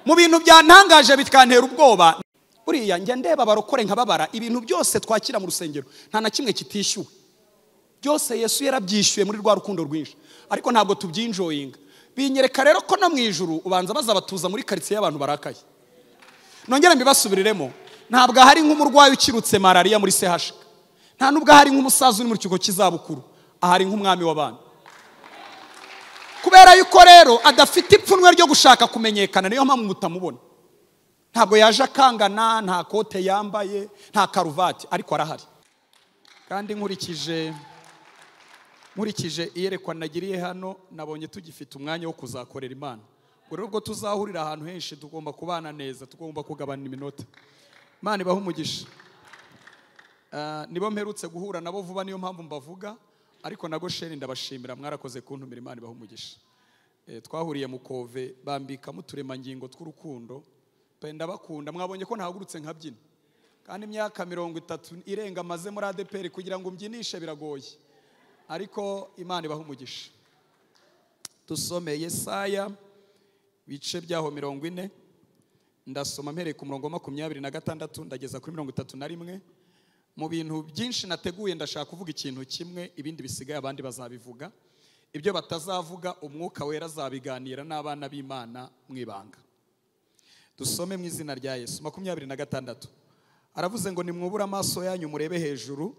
Mu bintu byantangaje bikantera ubwoba, buriya njya ndeba abarokore nkababara, ibintu byose twakira mu rusengero nta na kimwe kitishyuwe. Byose Yesu yarabyishyuye muri rwa rukundo rwinshi, ariko ntabwo tubyinjoyinga. Binyereka rero ko no mu ijuru ubanza bazabatuza muri quartier y'abantu barakaye. Nongere mbibasubiriremo, ntabwo hari nk'umurwayi ukirutse malaria muri CHK, nta nubwo hari nk'umusaza uri mu kigo cy'izabukuru, ahari nk'umwami w'abana. Kubera yuko rero adafite ipfunwe ryo gushaka kumenyekana, niyo mpamvu mutamubona. Ntabwo yaje akangana, nta kote yambaye, nta karuvati, ariko arahari. Kandi nkurikije iyerekwa nagiriye hano, nabonye tugifite umwanya wo kuzakorera Imana. Ubwo rero ubwo tuzahurira ahantu henshi, tugomba kubana neza, tugomba kugabana iminota. Imana ibahe umugisha. Nibo mperutse guhura nabo vuba, niyo mpamvu mbavuga, ariko na Gosheni ndabashimira, mwarakoze kuntumira. Imana ibahe umugisha. Twahuriye mu Kove, bambikamo uturemangingo tw'urukundo. Ndabakunda, mwabonye ko ntahagurutse nkabyina. Kandi imyaka 30 irenga maze muri ADPR, kugira ngo mbyinishe biragoye. Ariko Imana ibahe umugisha. Tusome Yesaya bice byaho 40, ndasoma mpereye ku murongo 26 ndageza kuri 31. Mu bintu byinshi nateguye ndashaka kuvuga ikintu kimwe, ibindi bisigaye abandi bazabivuga. Ibyo batazavuga umwuka wera azabiganira n'abana b'Imana mu ibanga. Dusome mu izina rya Yesu. 26 aravuze ngo nimwubure amaso yanyu murebe hejuru,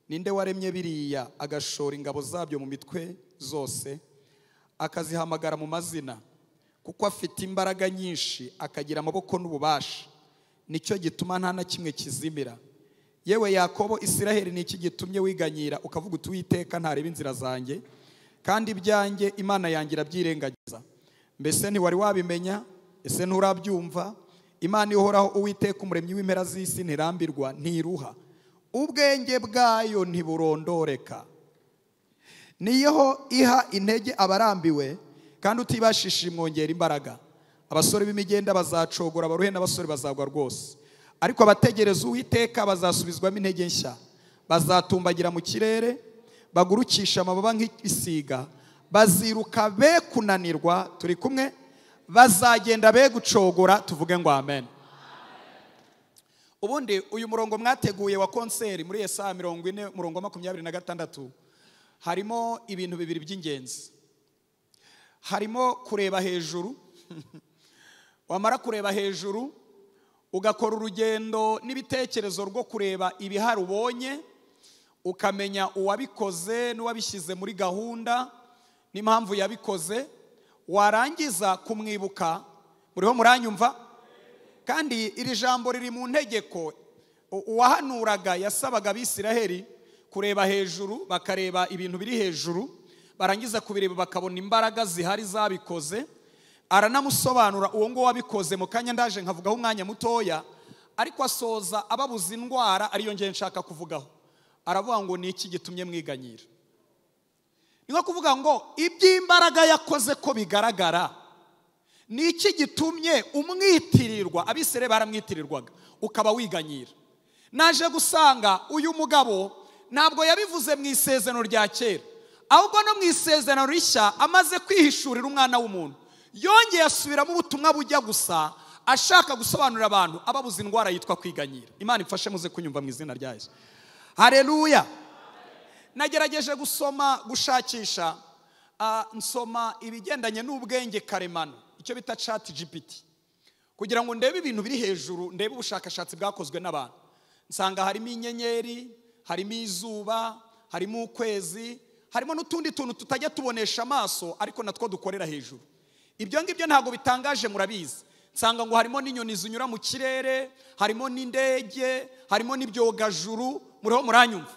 ninde waremye biriya agashora ingabo zabyo mu mitwe zose, akazihamagara mu mazina, kuko afite imbaraga nyinshi akagira amaboko n'ububasha, nicyo gituma nta na kimwe kizimira. Yewe Yakobo, Isiraheli, ni iki gitumye wiganyira ukavuga uti Uwiteka ntareba inzira zanjye, kandi ibyanjye Imana yanjye irabyirengagiza? Mbese ntiwari wabimenya? Ese nturabyumva? Imana ihoraho Uwiteka umuremyi w'impera z'isi ntirambirwa, ntiruha, ubwenge bwayo ntiburondoreka. Niyo iha intege abarambiwe, kandi utibashishije imwongera imbaraga. Abasore b'imigenda bazacogora baruhe, n'abasore bazagwa rwose. Ariko abategereza Uwiteka bazasubizwamo intege nshya, bazatumbagira mu kirere, bagurukisha amababa nk'ibisiga, baziruka be kunanirwa. Turi kumwe? Bazagenda be gucogora. Tuvuge ngo amen. Ubundi uyu murongo mwateguye wa konseri muri Yesaya 40 murongo 26, harimo ibintu bibiri by'ingenzi. Harimo kureba hejuru, wamara kureba hejuru ugakora urugendo n'ibitekerezo rwo kureba ibihari ubonye, ukamenya uwabikoze n'uwabishyize muri gahunda n'impamvu yabikoze, warangiza kumwibuka. Muriho muranyumva? Kandi iri jambo riri mu ntegeko. Uwahanuraga yasabaga Abisiraheli kureba hejuru, bakareba ibintu biri hejuru, barangiza kubireba bakabona imbaraga zihari zabikoze. Aranamusobanura uwo ngo wabikoze. Mu kanya ndaje nkavugaho umwanya mutoya, ariko asoza ababuza indwara ariyo ngiye nshaka kuvugaho. Aravuga ngo ni iki gitumye mwiganyira? Ni nko kuvuga ngo iby'imbaraga yakoze ko bigaragara, ni iki gitumye umwitirirwa? Abisirayeli baramwitirirwaga, ukaba wiganyira. Naje gusanga uyu mugabo ntabwo yabivuze mu isezerano rya kera, ahubwo no mu isezerano rishya amaze kwihishurira umwana w'umuntu, yongeye asubiramo ubutumwa bujya gusa, ashaka gusobanurira abantu ababuza indwara yitwa kwiganyira. Imana ifashe muze kunyumva mu izina rya Yesu. Haleluya. Nagerageje gusoma, gushakisha, nsoma ibigendanye n'ubwenge karemano, icyo bita Chat GPT, kugira ngo ndebe ibintu biri hejuru, ndebe ubushakashatsi bwakozwe n'abantu. Nsanga harimo inyenyeri, harimo izuba, harimo ukwezi, harimo n'utundi tuntu tutajya tubonesha amaso ariko natwo dukorera hejuru. Ibyo ngibyo ntabwo bitangaje, murabizi. Nsanga ngo harimo n'inyoni zinyura mu kirere, harimo n'indege, harimo n'ibyogajuru. Muriho muranyumva?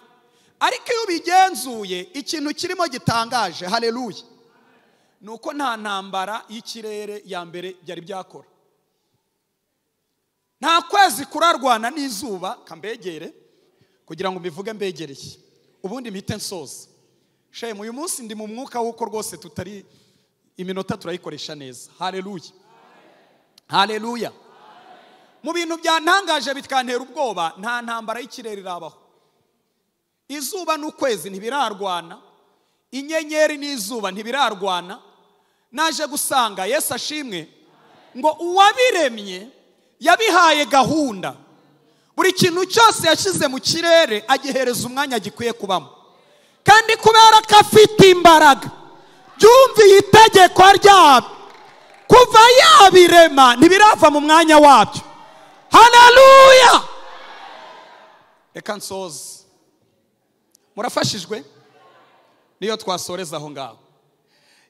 Ariko iyo ubigenzuye, ikintu kirimo gitangaje, haleluya, nuko nta ntambara y'ikirere ya mbere byari byakora. Nta kwezi kurarwana n'izuba. Kambegere kugira ngo mbivuge mbegereye, ubundi mpite nsoza. Shemu, uyu munsi ndi mu mwuka w'uko rwose tutari iminota turayikoresha neza. Haleluya, haleluya. Mu bintu byantangaje bikantera ubwoba, nta ntambara y'ikirere irabaho. Izuba n'ukwezi ntibirarwana, inyenyeri n'izuba ntibirarwana. Naje gusanga Yesu ashimwe, Ngo uwabiremye yabihaye gahunda. Buri kintu cyose yashyize mu kirere agihereza umwanya gikwiye kubamo. Kandi kubera ko afite imbaraga, byumviye itegeko ryabyo, kuva yabirema ntibirava mu mwanya wabyo. Haleluya! Reka nsoze. Murafashijwe? Niyo twasoreza aho ngaho.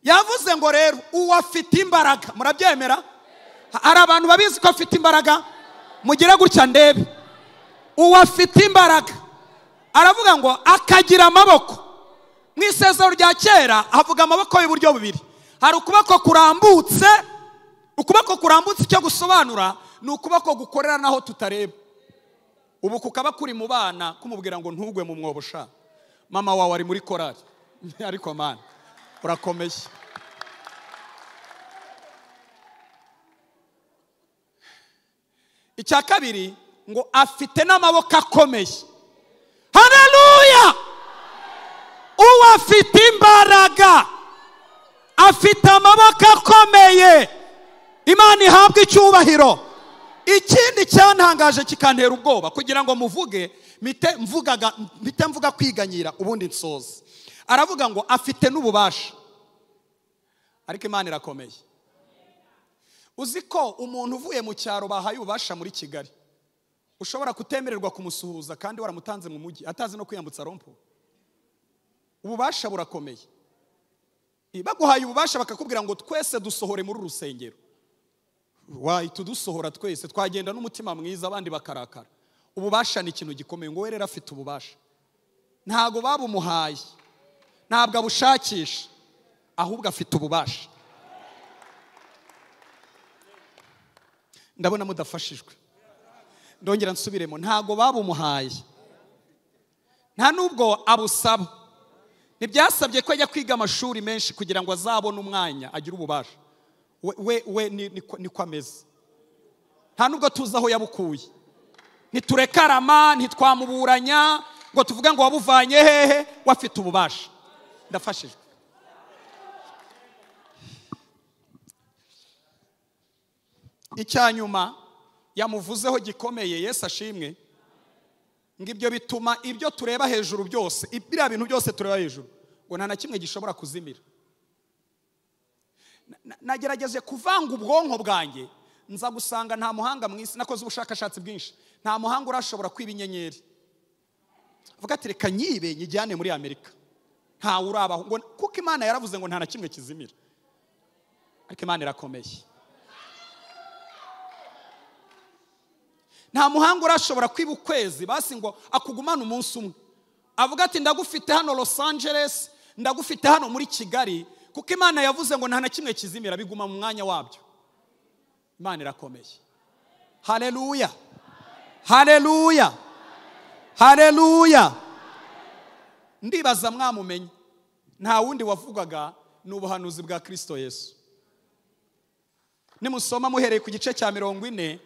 Yavuze ngo rero uwafite imbaraga, murabyemera? Hari abantu babizi ko afite imbaraga? Mugire gutya ndebe. Uwafite imbaraga aravuga ngo akagira amaboko. Mu isezerano rya kera havuga amaboko y'uburyo bubiri. Hari ukuboko kurambutse. Ukuboko kurambutse icyo gusobanura ni ukuboko gukorera naho tutareba. Ubu kukaba kuri mu bana kumubwira ngo ntugwe mu mwobo sha, mama wawe ari muri korali. Ariko mana urakomeye. Icya kabiri ngo afite n'amaboko akomeye. Haleluya! Uwafite imbaraga afite amaboko akomeye. Imana ihabwe icyubahiro. Ikindi cyantangaje kikantera ubwoba kugira ngo muvuge mite mvuga kwiganyira ubundi nsoze. Aravuga ngo afite n'ububasha. Ariko Imana irakomeye. Uzi ko umuntu uvuye mu cyaro bahaye ububasha muri Kigali ushobora kutemererwa kumusuhuza kandi waramutanze mu mujyi atazi no kwiyambutsa rompo. Ububasha burakomeye. Baguhaye ububasha bakakubwira ngo twese dusohore muri rusengero. Wahita udusohora twese twagenda n'umutima mwiza abandi bakarakara. Ububasha ni ikintu gikomeye. Ngo we rero afite ububasha. Ntago babumuhaye, ntabwo abushakisha, ahubwo afite ububasha. Ndabona mudafashijwe. Ndongera nsubiremo, ntago babumuhaye, nta nubwo abusaba. Ntibyasabye ko ajya kwiga amashuri menshi kugira ngo azabone umwanya agire ububasha. We niko ameze. Nta nubwo tuzi aho yabukuye. Ntiturekarama, ntitwamuburanya ngo tuvuge ngo wabuvanye hehe, wafite ububasha. Ndafashijwe. Icyanyuma yamuvuzeho gikomeye, Yesu ashimwe, ngo ibyo bituma ibyo tureba hejuru byose, biriya bintu byose tureba hejuru, ngo nta na kimwe gishobora kuzimira. Nagerageje kuvanga ubwonko bwanjye, nza gusanga nta muhanga mu isi, nakoze ubushakashatsi bwinshi, nta muhanga urashobora kwiba inyenyeri. Avuga ati reka nyibe nyijyane muri Amerika. Nta urabaho, ngo kuko Imana yaravuze ngo nta na kimwe kizimira. Ariko Imana irakomeye. Nta muhanga urashobora kwiba ukwezi basi ngo akugumane umunsi umwe. Avuga ati ndagufite hano Los Angeles, ndagufite hano muri Kigali, kuko Imana yavuze ngo nta na kimwe kizimira, biguma mu mwanya wabyo. Imana irakomeye. Haleluya! Haleluya! Haleluya! Ndibaza mwamumenye. Nta wundi wavugaga, ni ubuhanuzi bwa Kristo Yesu. Nimusoma muhereye ku gice cya 40,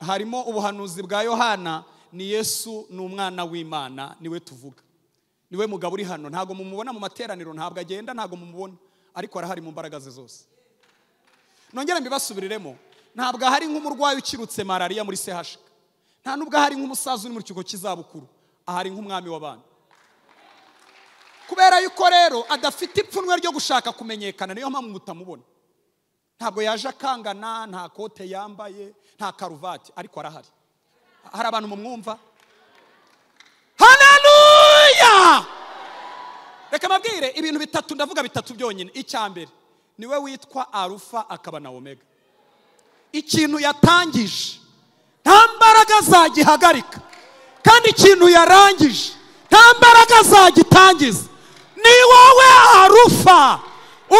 harimo ubuhanuzi bwa Yohana. Ni Yesu ni umwana w'Imana, niwe tuvuga. Niwe mugabo uri hano. Ntago mumubona mu materaniro, ntabwo agenda, ntago mumubona, ariko arahari mu mbaraga ze zose. Nongera mbibasubiriremo, ntabwo ahari nk'umurwayi ukirutse malaria muri CHK. Nta nubwo ahari nk'umusaza uri mu kigo cy'izabukuru, ahari nk'umwami w'abana. Kubera yuko rero adafite ipfunwe ryo gushaka kumenyekana, niyo mpamvu mutamubona. Ntabwo yaje akangana, nta kote yambaye, nta karuvati, ariko arahari. Hari abantu mumwumva? Haleluya! Reka mabwire ibintu bitatu, ndavuga bitatu byonyine. Icya mbere, niwe witwa Alpha akaba na Omega. Ikintu yatangije nta mbaraga zagihagarika, kandi ikintu yarangije nta mbaraga zagitangiza. Ni wowe Alpha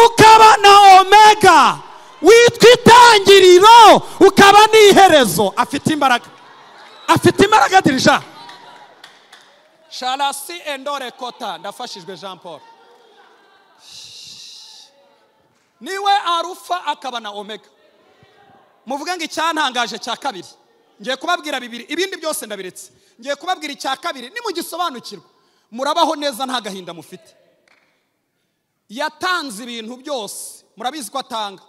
ukaba na Omega, witwa itangiriro ukaba n'iherezo. Afite imbaraga, afite imbaraga dirija. Sharasi endore kota. Ndafashijwe Jean Paul. Niwe Alpha akaba na Omega. Muvuga ngo icyantangaje cya kabiri, ngiye kubabwira bibiri, ibindi byose ndabiretse. Ngiye kubabwira icya kabiri, nimugisobanukirwa murabaho neza nta gahinda mufite. Yatanze ibintu byose, murabizi ko atanga.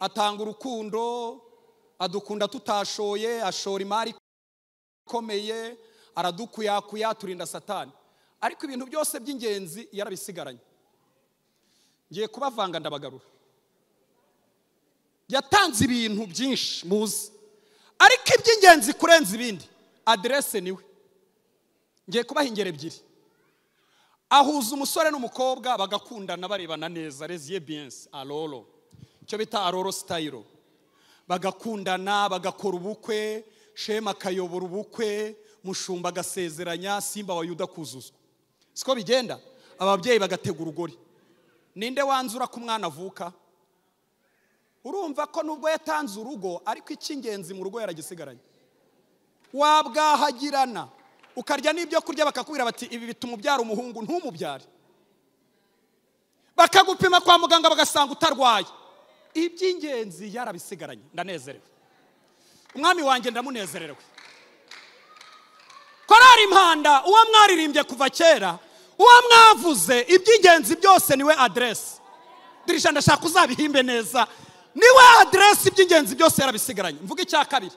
Atanga urukundo, adukunda tutashoye, ashora imari ikomeye, aradukuyakuya, turinda Satani. Ariko ibintu byose by'ingenzi yarabisigaranye. Ngiye kubavanga ndabagarura. Yatanze ibintu byinshi muzi, ariko iby'ingenzi kurenza ibindi adresse niwe. Ngiye kubaha ingero ebyiri. Ahuza umusore n'umukobwa bagakundana barebana neza, reziye biense alolo, icyo bita alolo style. Bagakundana bagakora ubukwe, Shema akayobora ubukwe, mushumba agasezeranya, Simba wa Yuda kuzuzwa. Siko bigenda, ababyeyi bagategura urugori. Ninde wanzura ko umwana avuka? Urumva ko nubwo yatanze urugo, ariko icy'ingenzi mu rugo yaragisigaranye. Wabwahagirana ukarya n'ibyo kurya bakakubwira bati ibi bituma ubyara umuhungu, ntumubyare. Bakagupima kwa muganga bagasanga utarwaye. Iby'ingenzi yarabisigaranye. Ndanezerewe, umwami wanjye ndamunezerewe. Korari Impanda, uwo mwaririmbye kuva kera, uwo mwavuze, iby'ingenzi byose niwe adresse. Dirisha ndashaka uzabihimbe neza. Niwe adresse, iby'ingenzi byose yarabisigaranye. Mvuga icya kabiri.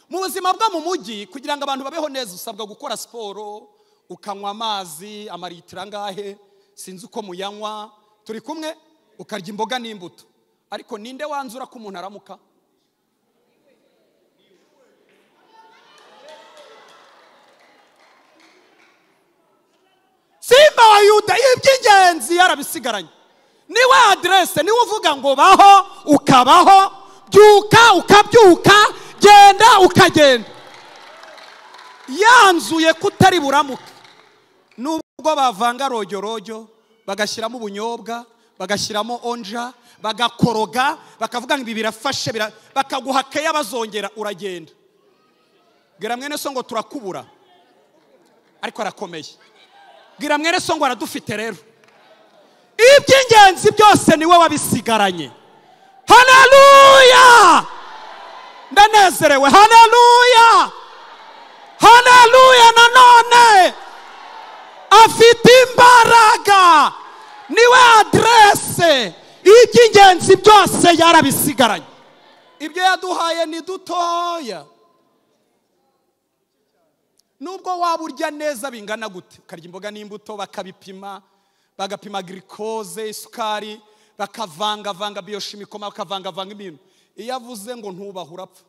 Mu buzima bwo mu mujyi, kugira ngo abantu babeho neza, usabwa gukora siporo, ukanywa amazi amaritiro angahe, sinzi uko muyanywa, turi kumwe, ukarya imboga n'imbuto. Ariko ninde wanzura ko umuntu aramuka? Simba wa Yuda iby'ingenzi yarabisigaranye. Niwe adresse, niwe uvuga ngo baho ukabaho, byuka ukabyuka, genda ukagenda. Yanzuye kutari buramuka. Nubwo bavanga rojyorojyo, bagashyiramo ubunyobwa, bagashyiramo onja, bagakoroga, bakavuga ngo ibi birafashe, bakaguha keya bazongera, uragenda. Bwira mwene so ngo turakubura, ariko arakomeye. Bwira mwene so ngo aradufite rero. Iby'ingenzi byose niwe wabisigaranye. Haleluya! Ndanezerewe. Haleluya! Haleluya! Nanone afite imbaraga, niwe adresse. Iby'ingenzi byose yarabisigaranye. Ibyo yaduhaye ni dutoya. Nubwo waba urya neza bingana gute, ukarya imboga n'imbuto, bakabipima, bagapima glucose, isukari, bakavangavanga biochimikoma, bakavangavanga ibintu. Iyo avuze ngo ntubaho urapfa.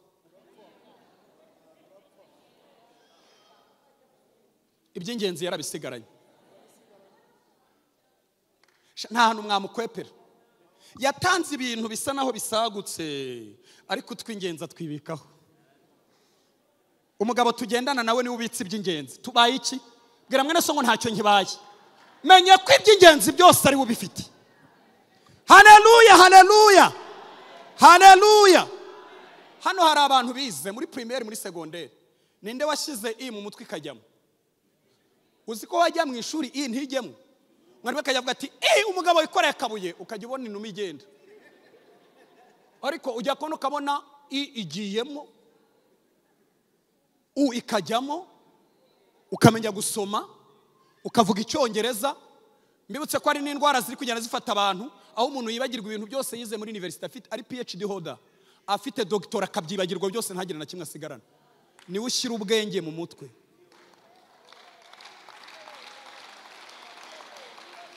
Iby'ingenzi yarabisigaranye. Nta hantu mwamukwepera. Yatanze ibintu bisa naho bisagutse, ariko utw'ingenzi atwibikaho. Umugabo tugendana nawe niwe ubitse iby'ingenzi. Tubaye iki? Bwira mwene so ngo ntacyo nkibaye. Menye ko iby'ingenzi byose ari ubifite. Haleluya, haleluya, haleluya. Hano hari abantu bize muri primaire, muri secondaire. Ninde washyize i mu mutwe ikajyamo? Uzi ko wajya mu ishuri i ntijyemo? Mwarimu akajya avuga ati umugabo wikoreye akabuye, ukajya ubona inuma igenda. Ariko ujya kubona ukabona i igiyemo, u ikajyamo, ukamenya gusoma, ukavuga icyongereza. Mbibutse ko hari n'indwara ziri kugenda zifata abantu, aho umuntu yibagirwa ibintu byose yize muri university, afite ari PhD holder, afite doctor, akabyibagirwa byose ntagire na kimwe asigarana. Niwe ushyira ubwenge mu mutwe.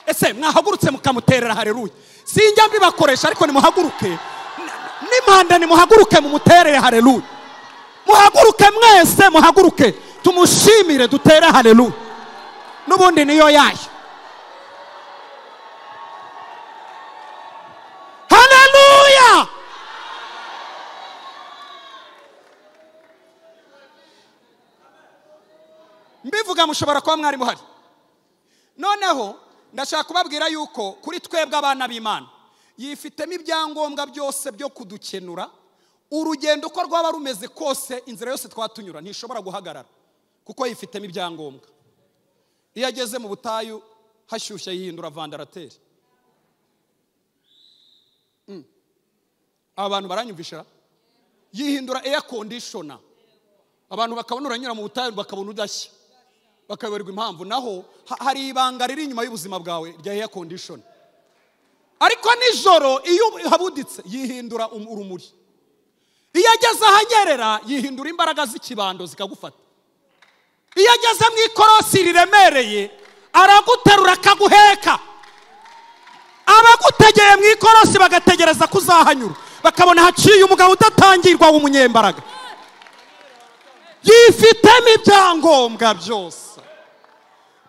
Ese mwahagurutse mukamuterera haleluya? Sinjya mbibakoresha, ariko nimuhaguruke. N'impanda nimuhaguruke mumuterere haleluya. Muhaguruke mwese, muhaguruke tumushimire, dutere haleluya. N'ubundi niyo yayo. Haleluya! Mbivuga mushobora kuba mwari muhari. Noneho ndashaka kubabwira yuko kuri twebwe abana b'Imana yifitemo ibyangombwa byose byo kudukenura. Urugendo uko rwaba rumeze kose, inzira yose twatunyura ntishobora guhagarara, kuko yifitemo ibyangombwa. Iyo ageze mu butayu hashyushye yihindura vandarateri. Abantu baranyumvisha, yihindura air conditioner. Abantu bakabona uranyura mu butayu bakabona udashya, bakayoberwa impamvu. Naho hari ibanga riri inyuma y'ubuzima bwawe rya air condition. Ariko nijoro iyo habuditse yihindura urumuri. Iyo ageze ahanyerera yihindura imbaraga z'ikibando zikagufata. Iyo ageze mu ikorosi riremereye araguterura akaguheka. Abagutegeye mu ikorosi bagategereza kuzahanyura, bakabona haciye umugabo udatangirwa w'umunyembaraga. Yifitemo ibyangombwa byose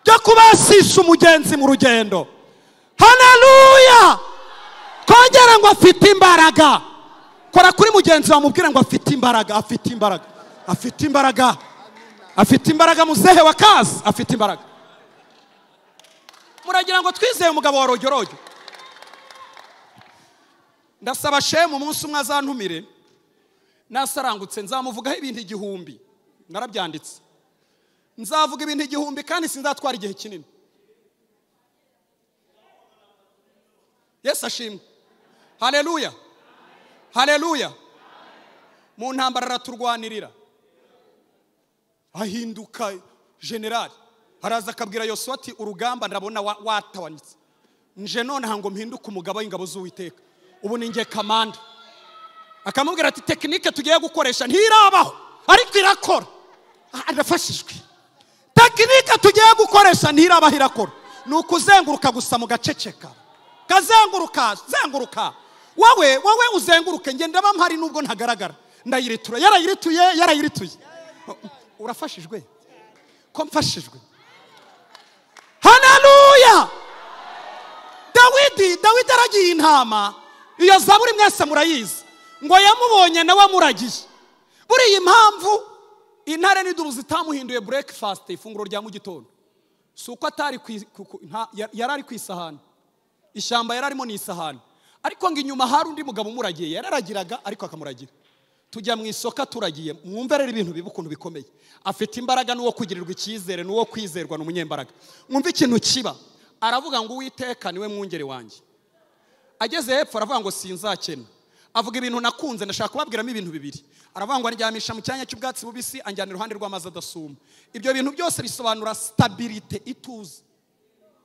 byo kubasisha umugenzi mu rugendo. Haleluya! Kongera ngo afite imbaraga. Kora kuri mugenzi wawe mubwire ngo afite imbaraga, afite imbaraga, afite imbaraga, afite imbaraga. Muzehe wa kazi afite imbaraga. Muragira ngo twizeye umugabo wa rojyorojyo. Ndasaba shemu umunsi umwe azantumire, nasarangutse nzamuvugaho ibintu 1000. Narabyanditse, nzavuga ibintu 1000 kandi sinzatwara igihe kinini. Yesu ashimwe. Haleluya, haleluya. Mu ntambara araturwanirira, ahinduka generali. Araza akabwira Yosuwa ati urugamba ndabona watawanitse, nje nonaha ngo mpinduke umugaba w'ingabo z'Uwiteka, ubu ni nge kamanda. Akamubwira ati tekinike tugiye gukoresha ntirabaho ariko irakora. Arafashijwe. Tekinike tugiye gukoresha ntirabaho irakora, ni ukuzenguruka gusa mugaceceka. Kazenguruka, zenguruka. Wowe uzenguruke, nge ndaba mpari nubwo ntagaragara. Ndayiritura, yarayirituye, yarayirituye. Urafashijwe? Ko mfashijwe? Haleluya! Dawidi aragiye intama. Iyo zaburi mwese murayizi. Ngo yamubonye nawe amuragiye. Buriya impamvu intare n'idubu zitamuhinduye breakfast, ifunguro rya mu gitondo, si uko atari yari ku isahani. Ishyamba yari arimo ni isahani. Ariko ngo inyuma hari undi mugabo umuragiye, yararagiraga ariko akamuragira. Tujya mu isoko turagiye, mwumve rero ibintu biba ukuntu bikomeye. Afite imbaraga n'uwo kugirirwa icyizere n'uwo kwizerwa n'umunyembaraga. Mwumve ikintu kiba. Aravuga ngo Uwiteka niwe mwungeri wanjye. Ageze hepfo aravuga ngo sinzakena. Avuga ibintu nakunze, ndashaka kubabwiramo ibintu bibiri. Aravuga ngo andyamisha mu cyanya cy'ubwatsi bubisi, anjyana iruhande rw'amazi adasuma. Ibyo bintu byose bisobanura stabilité, ituze.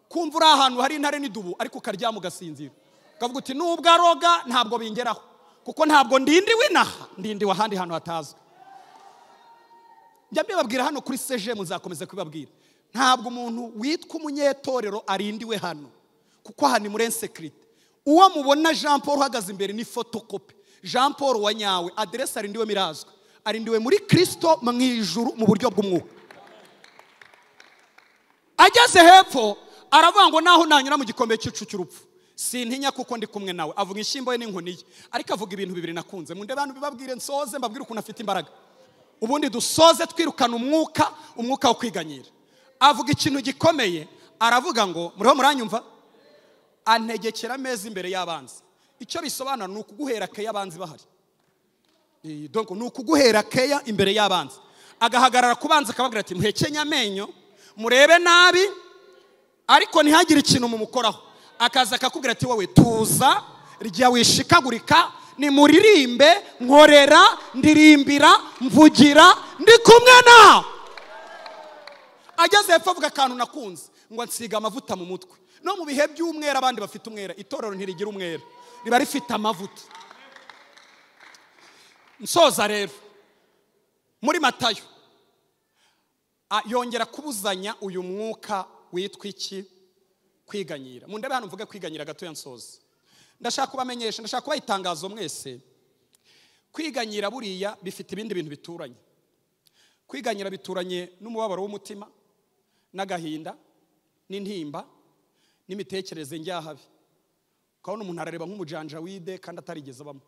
Kumva uri ahantu hari intare n'idubu ariko ukaryama ugasinzira, ukavuga uti nubwo aroga ntabwo bingeraho, kuko ntabwo ndindiwe inaha, ndindiwe ahandi hantu hatazwi. Njya mbibabwira hano kuri CG, muzakomeza kubibabwira. Ntabwo umuntu witwa umunyetorero arindiwe hano, kuko aha ni muri insécurité. Uwo mubona Jean Paul uhagaze imbere ni photocopy. Jean Paul wa nyawe, adresse arindiwe mirazwe, arindiwe muri Kristo mu ijuru mu buryo bw'umwuka. Ageze hepfo aravuga ngo naho nanyura mu gikombe cy'icucu cy'urupfu sintinya kuko ndi kumwe nawe. Avuga inshyimbo ye n'inkoni ye, ariko avuga ibintu bibiri nakunze. Munde bantu bibabwire, nsoze mbabwire ukuntu afite imbaraga, ubundi dusoze twirukana umwuka wo kwiganyira. Avuga ikintu gikomeye, aravuga ngo muriho muranyumva, antegekera ameza imbere y'abanzi. Icyo bisobanura ni ukuguhera keya abanzi bahari. Donc ni ukuguhera keya imbere y'abanzi. Agahagarara ku banzi akababwira ati muhekenye amenyo, murebe nabi, ariko ntihagire ikintu mumukoraho. Akaza akakubwira ati wowe tuza, rya wishikagurika, nimuririmbe, nkorera, ndirimbira, mvugira, ndi kumwe nawe. Ageze hepfo avuga akantu nakunze, ngo nsiga amavuta mu mutwe. No mu bihe by'umwera abandi bafite umwera, itorero ntirigira umwera, riba rifite amavuta. Nsoza rero muri Matayo yongera kubuzanya uyu mwuka witwa iki? Kwiganyira. Mundebe hano mvuge kwiganyira gatoya nsoza. Ndashaka kubamenyesha, ndashaka kubaha itangazo mwese. Kwiganyira buriya bifite ibindi bintu bituranye. Kwiganyira bituranye n'umubabaro w'umutima, n'agahinda, n'intimba, n'imitekerereze njyahabi. Ukabona umuntu arareba nk'umujanjawide kandi atarigeze abamo.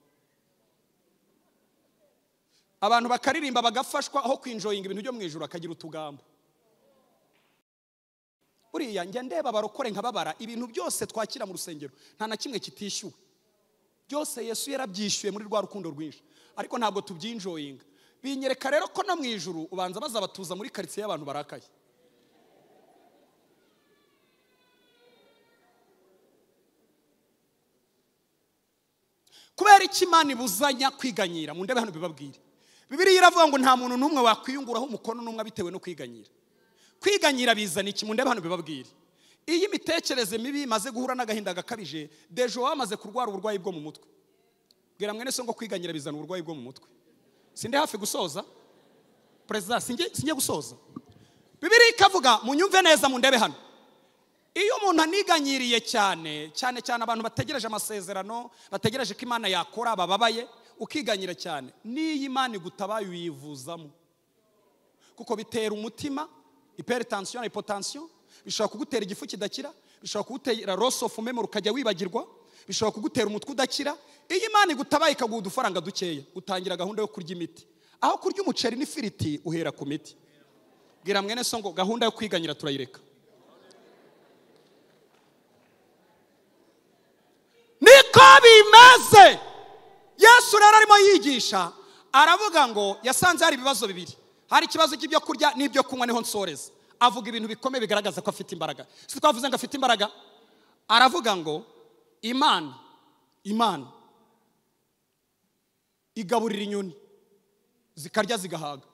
Abantu bakaririmba bagafashwa aho kwinjoyinga ibintu byo mu ijuru akagira utugambo. Buriya njya ndeba abarokore nkababara, ibintu byose twakira mu rusengero nta na kimwe kitishyuwe. Byose Yesu yarabyishyuye muri rwa rukundo rwinshi, ariko ntabwo tubyinjoyinga. Binyereka rero ko no mu ijuru ubanza bazabatuza muri quartier y'abantu barakaye. Kubera iki Imana ibuzanya kwiganyira? Mu ndebe hano bibabwire. Bibiliya iravuga ngo nta muntu n'umwe wakwiyunguraho umukono n'umwe bitewe no kwiganyira. Kwiganyira bizana iki? Mu ndebe hano bibabwire. Iyo imitekerereze mibi imaze guhura n'agahinda gakabije, dejo wamaze kurwara uburwayi bwo mu mutwe. Bwira mwene so ngo kwiganyira bizana uburwayi bwo mu mutwe. Sinde hafi gusoza? Perezida, sinjye gusoza. Bibiliya ikavuga, munyumve neza mundebe hano. Iyo umuntu aniganyiriye cyane, cyane cyane abantu bategereje amasezerano, bategereje ko Imana yakora, bababaye, ukiganyira cyane, n'iyo Imana igutabaye uyivuzamo. Kuko bitera umutima, hypertension, hypotension, bishobora kugutera igifu kidakira, bishobora kugutera loss of memory ukajya wibagirwa, bishobora kugutera umutwe udakira. Iyo Imana igutabaye ikaguha udufaranga dukeya, utangira gahunda yo kurya imiti. Aho kurya umuceri n'ifiriti uhera ku miti. Bwira mwene so ngo gahunda yo kwiganyira turayireka. Niko bimeze. Yesu rero arimo yigisha, aravuga ngo yasanze hari ibibazo bibiri. Hari ikibazo cy'ibyo kurya n'ibyo kunywa, niho nsoreza. Avuga ibintu bikomeye bigaragaza ko afite imbaraga. Si twavuze ngo afite imbaraga? Aravuga ngo Imana igaburira inyoni zikarya zigahaga.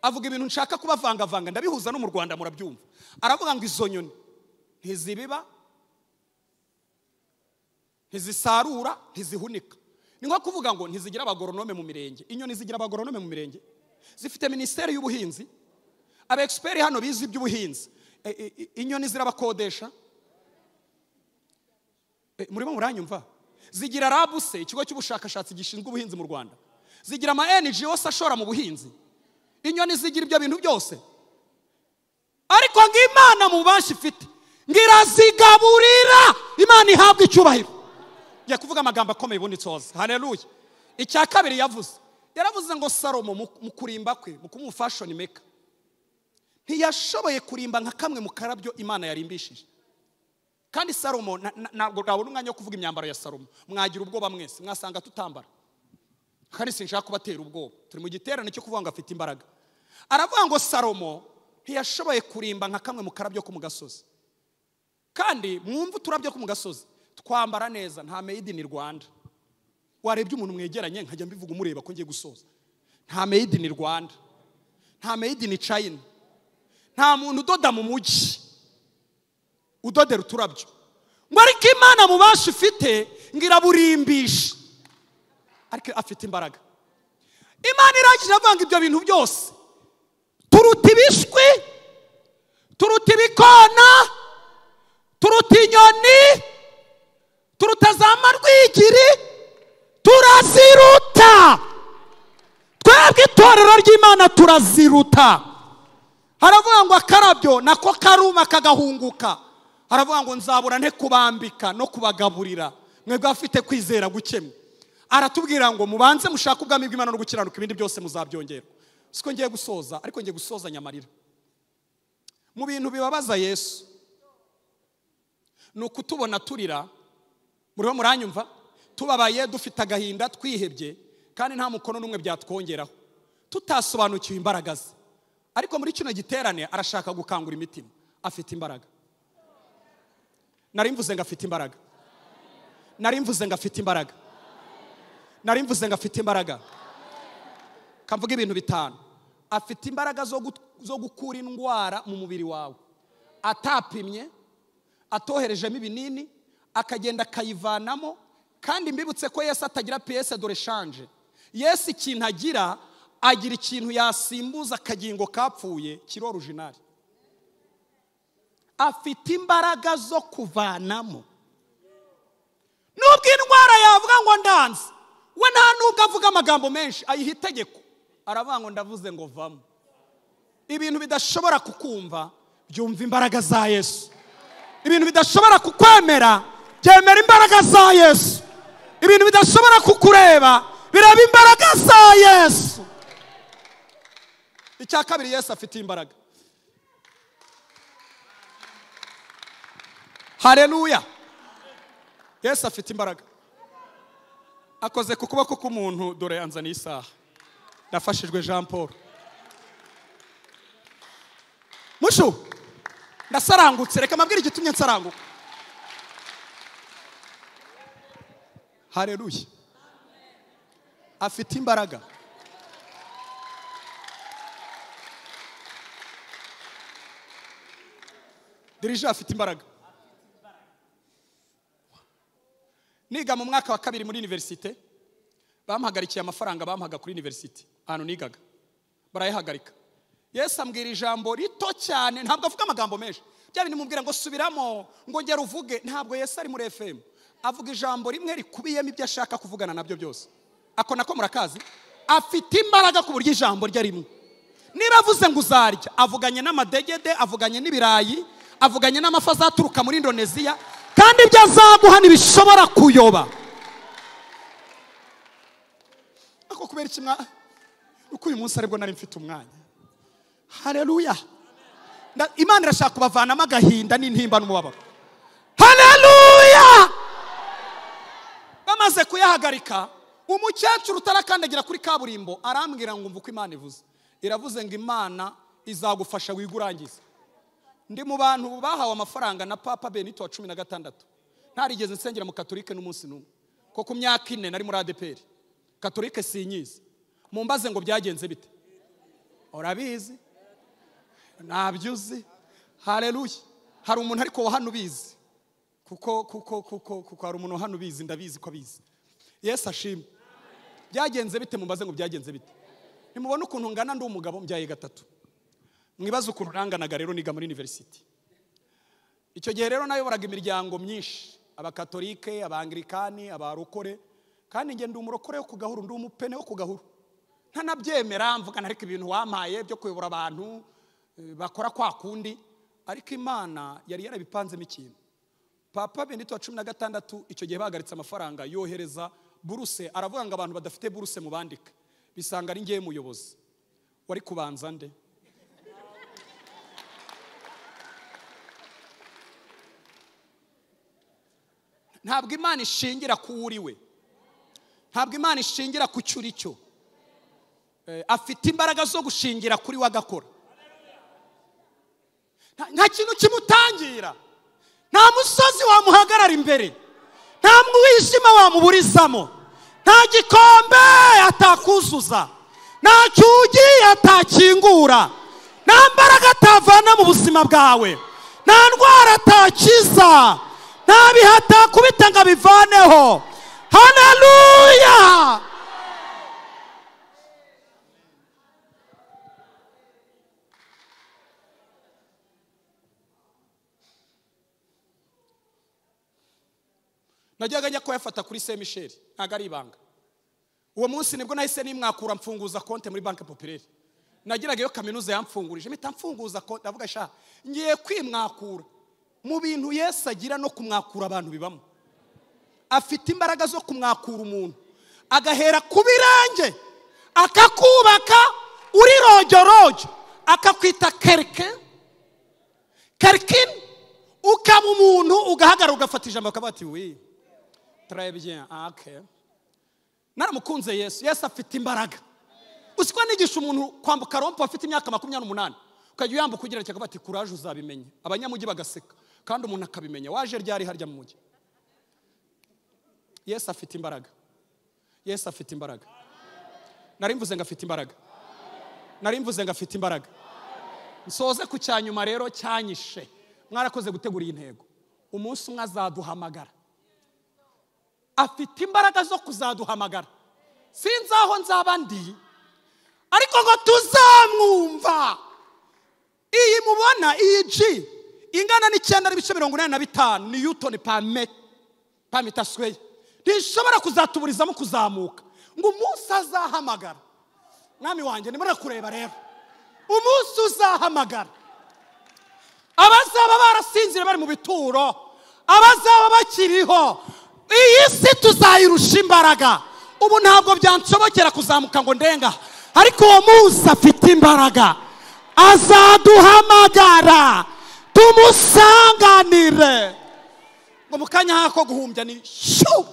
Avuga ibintu nshaka kubavangavanga, ndabihuza no mu Rwanda murabyumva. Aravuga ngo izo nyoni ntizibiba, ntizisarura, ntizihunika. Ni nko kuvuga ngo ntizigira abagoronome mu mirenge. Inyoni zigira abagoronome mu mirenge. Zifite minisiteri y'ubuhinzi, aba expert hano bize iby'ubuhinzi. Inyoni zirabakodesha. Murimo muranyumva? Zigira rabuse, ikigo cy'ubushakashatsi gishinzwe ubuhinzi mu Rwanda. Zigira ama NGOs ashora mu buhinzi. Inyoni zigira ibyo bintu byose. Ariko ngo Imana mu bubasha ifite ngirazigaburira, Imana ihabwa icyubahiro. Ngiye kuvuga amagambo akomeye ubundi nsoza. Haleluya. Icya kabiri yavuze, yaravuze ngo Salomo mu kurimba kwe, mu kuba fashion maker, ntiyashoboye kurimba nka kamwe mu karabyo Imana yarimbishije. Kandi Salomo ntabwo nabona umwanya wo kuvuga imyambaro ya Salomo, mwagira ubwoba mwese, mwasanga tutambara. Kandi sinshaka kubatera ubwoba, turi mu giterane cyo kuvuga ngo afite imbaraga. Aravuga ngo Salomo ntiyashoboye kurimba nka kamwe mu karabyo ko mu gasozi. Kandi mwumva uturabyo ko mu gasozi twambara neza, nta made in Rwanda. Warebye umuntu mwegeranye nkajya mbivuga umureba ko ngiye gusoza. Nta made in Rwanda, nta made in China, nta muntu udoda mu mujyi udodera uturabyo. Ngo ariko Imana mubasha ifite ngiraburimbisha. Ariko afite imbaraga. Imana irangije avanga ibyo bintu byose. Turuta ibishwi, turuta ibikona, turuta inyoni, turuta za marwigiri, turaziruta. Twebwe itorero ry'Imana turaziruta. Haravuga ngo akarabyo nako karuma kagahunguka. Haravuga ngo nzabura nte kubambika no kubagaburira mwebwe afite kwizera gukemwe. Aratubwira ngo mubanze mushaka ubwami bw'Imana no gukiranuka, ibindi byose muzabyongerwa. Siko ngiye gusoza, ariko ngiye gusoza nyamarira. Mu bintu bibabaza Yesu ni ukutubona turira, muriho muranyumva, tubabaye, dufite agahinda, twihebye, kandi nta mukono n'umwe byatwongeraho, tutasobanukiwe imbaraga ze. Ariko muri kino giterane arashaka gukangura imitima. Afite imbaraga. Nari mvuze ngo afite imbaraga. Nari mvuze ngo afite imbaraga. Nari mvuze ngo afite imbaraga. Kamvuga ibintu bitanu. Afite imbaraga zo gukura indwara mu mubiri wawe. Atapimye, atoherejemo ibinini, akagenda akayivanamo. Kandi mbibutse ko Yesu atagira pièce de rechange. Yesu ikintu agira, agira ikintu yasimbuza akagingo kapfuye kiri original. Afite imbaraga zo kuvanamo. Nubwo indwara yavuga ngo ndanze, we nta nubwo avuga amagambo menshi, ayiha itegeko. Aravuga ngo ndavuze ngo vamo. Ibintu bidashobora kukumva byumva imbaraga za Yesu. Ibintu bidashobora kukwemera byemera imbaraga za Yesu. Ibintu bidashobora kukureba biraba imbaraga za Yesu. Icya kabiri, Yesu afite imbaraga. Haleluya. Yesu afite imbaraga. Akoze ku kuboko k'umuntu, dore anzaniye isaha. Nafashijwe Jean Paul. Mushu, ndasarangutse, reka mabwire igitumye nsaranguka. Haleluya. Afite imbaraga. Dirija afite imbaraga. Niga mu mwaka wa 2 muri universite, bampagarikiye amafaranga bampaga kuri university ahantu nigaga, barayihagarika. Yesu ambwira ijambo rito cyane, ntabwo avuga amagambo menshi. Bya bintu mubwira ngo subiramo, ngo ngera uvuge, ntabwo Yesu ari muri FM. Avuga ijambo rimwe rikubiyemo ibyo ashaka kuvugana nabyo byose. Ako nako murakazi, afite imbaraga ku buryo ijambo rye rimwe. Niba avuze ngo uzarya, avuganye n'amadegede, avuganye n'ibirayi, avuganye n'amafi azaturuka muri Indonesia, kandi ibyo azaguha ntibishobora kuyoba. Ako kubera iki mwa uko uyu munsi aribwo nari mfite umwanya. Haleluya. Imana irashaka kubavanamo agahinda n'intimba n'umubabaro. Haleluya. Bamaze kuyahagarika, umukecuru utarakandagira kuri kaburimbo arambwira ngo umva uko Imana ivuze. Iravuze ngo Imana izagufasha wigurangiza. Ndi mu bantu bahawe amafaranga na Papa Benito wa 16. Ntarigeze nsengera mu Katolike n'umunsi n'umwe. Ko ku myaka 4 nari muri ADPR. Katolike sinyizi. Mumbaze ngo byagenze bite? Urabizi? Ntabyo uzi. Haleluya. Hari umuntu ariko wa hano ubizi. Kuko kuko kuko kuko hari umuntu hano ubizi, ndabizi ko abizi. Yesu ashimwe. Byagenze bite? Mumbaze ngo byagenze bite? Nimubona ukuntu ngana ndi umugabo mbyaye 3. Mwibaze ukuntu ranganaga rero niga muri university. Icyo gihe rero nayoboraga imiryango myinshi, abakatolike, abanglikani, abarokore, kandi nge ndi umurokore wo kugahuru, ndi umupene wo kugahuru. Ntanabyemera mvuga ariko ibintu wampaye byo kuyobora abantu bakora kwa kundi, ariko Imana yari yarabipanzemo ikintu. Papa Benito wa 16 icyo gihe bahagaritse amafaranga yohereza buruse, aravuga ngo abantu badafite buruse mubandike. Bisanga ari ngiye muyobozi. Wari kubanza nde? Ntabwo Imana ishingira ku uri we. Ntabwo Imana ishingira ku cyo uri cyo. Afite imbaraga zo gushingira kuri we agakora. Nta kintu kimutangira. Nta musozi wamuhagarara imbere. Nta mwijima wamuburizamo. Nta gikombe atakuzuza. Nta cyugi atakingura. Nta mbaraga atavana mu buzima bwawe. Nta ndwara atakiza. Nta bihe atakubita ngo abivaneho. Haleluya. Najyaga njya kuyafata kuri Saint Michel, ntago ari ibanga. Uwo munsi nibwo nahise nimwakura mfunguza konte muri Banque Populaire. Nagiraga iyo kaminuza yamfungurije, mpita mfunguza konte, ndavuga sha ngiye kwimwakura. Mu bintu Yesu agira no kumwakura abantu bibamo. Afite imbaraga zo kumwakura umuntu, agahera ku birenge, akakubaka uri rojorojo, akakwita kerke kerkin, ukaba umuntu ugahagarara ugafata ijambo akavuga ati oui très bien, okay. Naramukunze Yesu. Yesu afite imbaraga. Usiko nigisha umuntu kwambuka rompo afite imyaka 28, ukajya uyambuka ugira cyakavuga ati courage uzabimenya. Abanyamujyi bagaseka kandi umuntu akabimenya. Waje ryari harya mu mujyi? Yesu afite imbaraga. Yesu afite imbaraga. Nari mvuze ngo afite imbaraga. Nari mvuze ngo afite imbaraga. Nsoze ku cyanyuma rero cyanyishe. Mwarakoze gutegura iyi ntego. Umunsi umwe azaduhamagara. Afite imbaraga zo kuzaduhamagara. Sinzi aho nzaba ndi, ariko ngo tuzamwumva. Iyi mubona iyi G ingana n'9.85 Newton per meter square. Ntishobora kuzatuburizamo kuzamuka. Ngo umunsi azahamagara. Mwami wanjye nimara kureba rero. Umunsi uzahamagara. Abazaba barasinzira bari mu bituro, abazaba bakiriho, iyi si tuzayirusha imbaraga. Ubu ntabwo byanshobokera kuzamuka ngo ndenga, ariko uwo munsi afite imbaraga. Azaduhamagara tumusanganire. Ngo mu kanya hako guhumbya ni shu.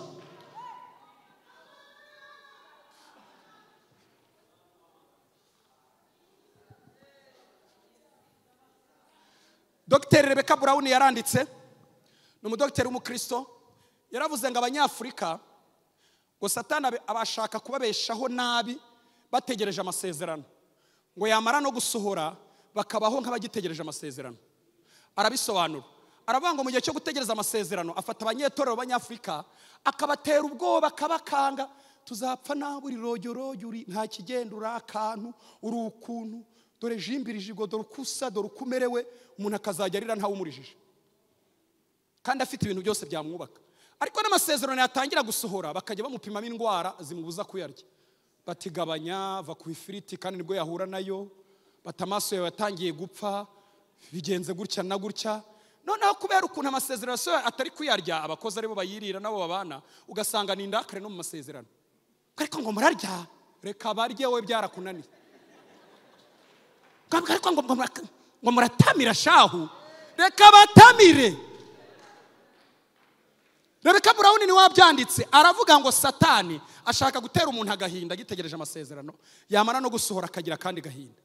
Dr. Rebecca Brown yaranditse, ni umudokiteri w'umukristo, yaravuze ngo abanyafurika ngo Satani abashaka kubabeshaho nabi bategereje amasezerano, ngo yamara no gusohora bakabaho nk'abagitegereje amasezerano. Arabisobanura Aravuga ngo mu gihe cyo gutegereza amasezerano afata abanyetorero b'Abanyafurika akabatera ubwoba, akabakanga, tuzapfa nabi, uri rojyorojo, uri nta kigenda, uri akantu, uri ukuntu, dore jimbirijigo, dore uko usa, dore uko umerewe. Umuntu akazajya arira ntawumurijije, kandi afite ibintu byose byamwubaka. Ariko n'amasezerano yatangira gusohora bakajya bamupimamo indwara zimubuza kuyarya, batigabanya, va ku ifiriti kandi nibwo yahura nayo, bata amaso yawe yatangiye gupfa, bigenze gutya na gutya. Noneho kubera ukuntu amasezerano atari kuyarya, abakozi aribo bayirira nabo babana, ugasanga ni indakare no mu masezerano. Ariko ngo murarya, reka barye, wowe byarakunaniye. Ariko ngo muratamira shahu, reka batamire. Rebecca Brown ni wabyanditse, aravuga ngo Satani ashaka gutera umuntu agahinda agitegereje amasezerano, yamara no gusohora akagira kandi gahinda.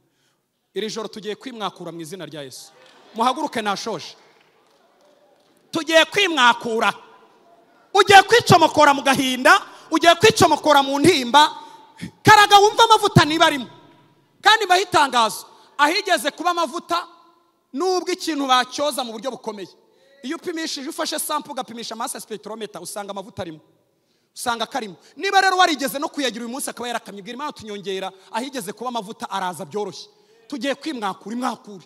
Iri joro tugiye kwimwakura mu izina rya Yesu. Muhaguruke, nashoje. Tugiye kwimwakura. Ugiye kwicomokora mu gahinda, ugiye kwicomokora mu ntimba, karaga wumva amavuta niba arimo. Kandi mbaho itangazo, ahigeze kuba amavuta nubwo ikintu bacyoza mu buryo bukomeye. Iyo upimishije, ufashe sample ugapimisha mass spectrometer, usanga amavuta arimo, usanga karimo. Niba rero warigeze no kuyagira uyu munsi akaba yarakamye, bwira Imana tunyongera, ahigeze kuba amavuta araza byoroshye. Tugiye kwimwakura, imwakure.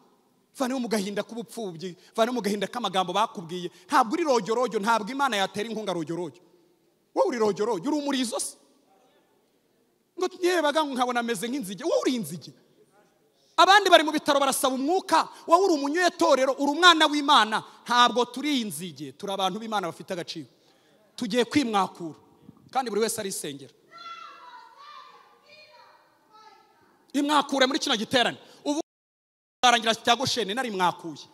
Vane mu gahinda k'ubupfubyi, vane mu gahinda k'amagambo bakubwiye. Ntabwo uri rojyorojo, ntabwo Imana yatera inkunga rojyorojo. Wowe uri rojyorojo, uri umurizo se? Ngo nyebaga nkabona ameze nk'inzige, wowe uri inzige. Abandi bari mu bitaro barasaba umwuka, wowe uri umunyetorero, uri umwana w'Imana. Ntabwo turi inzige, turi abantu b'Imana bafite agaciro. Tugiye kwimwakura, kandi buri wese arisengera. Imwakure muri kino giterane. Ubu arangira cya Gosheni nari mwakuye.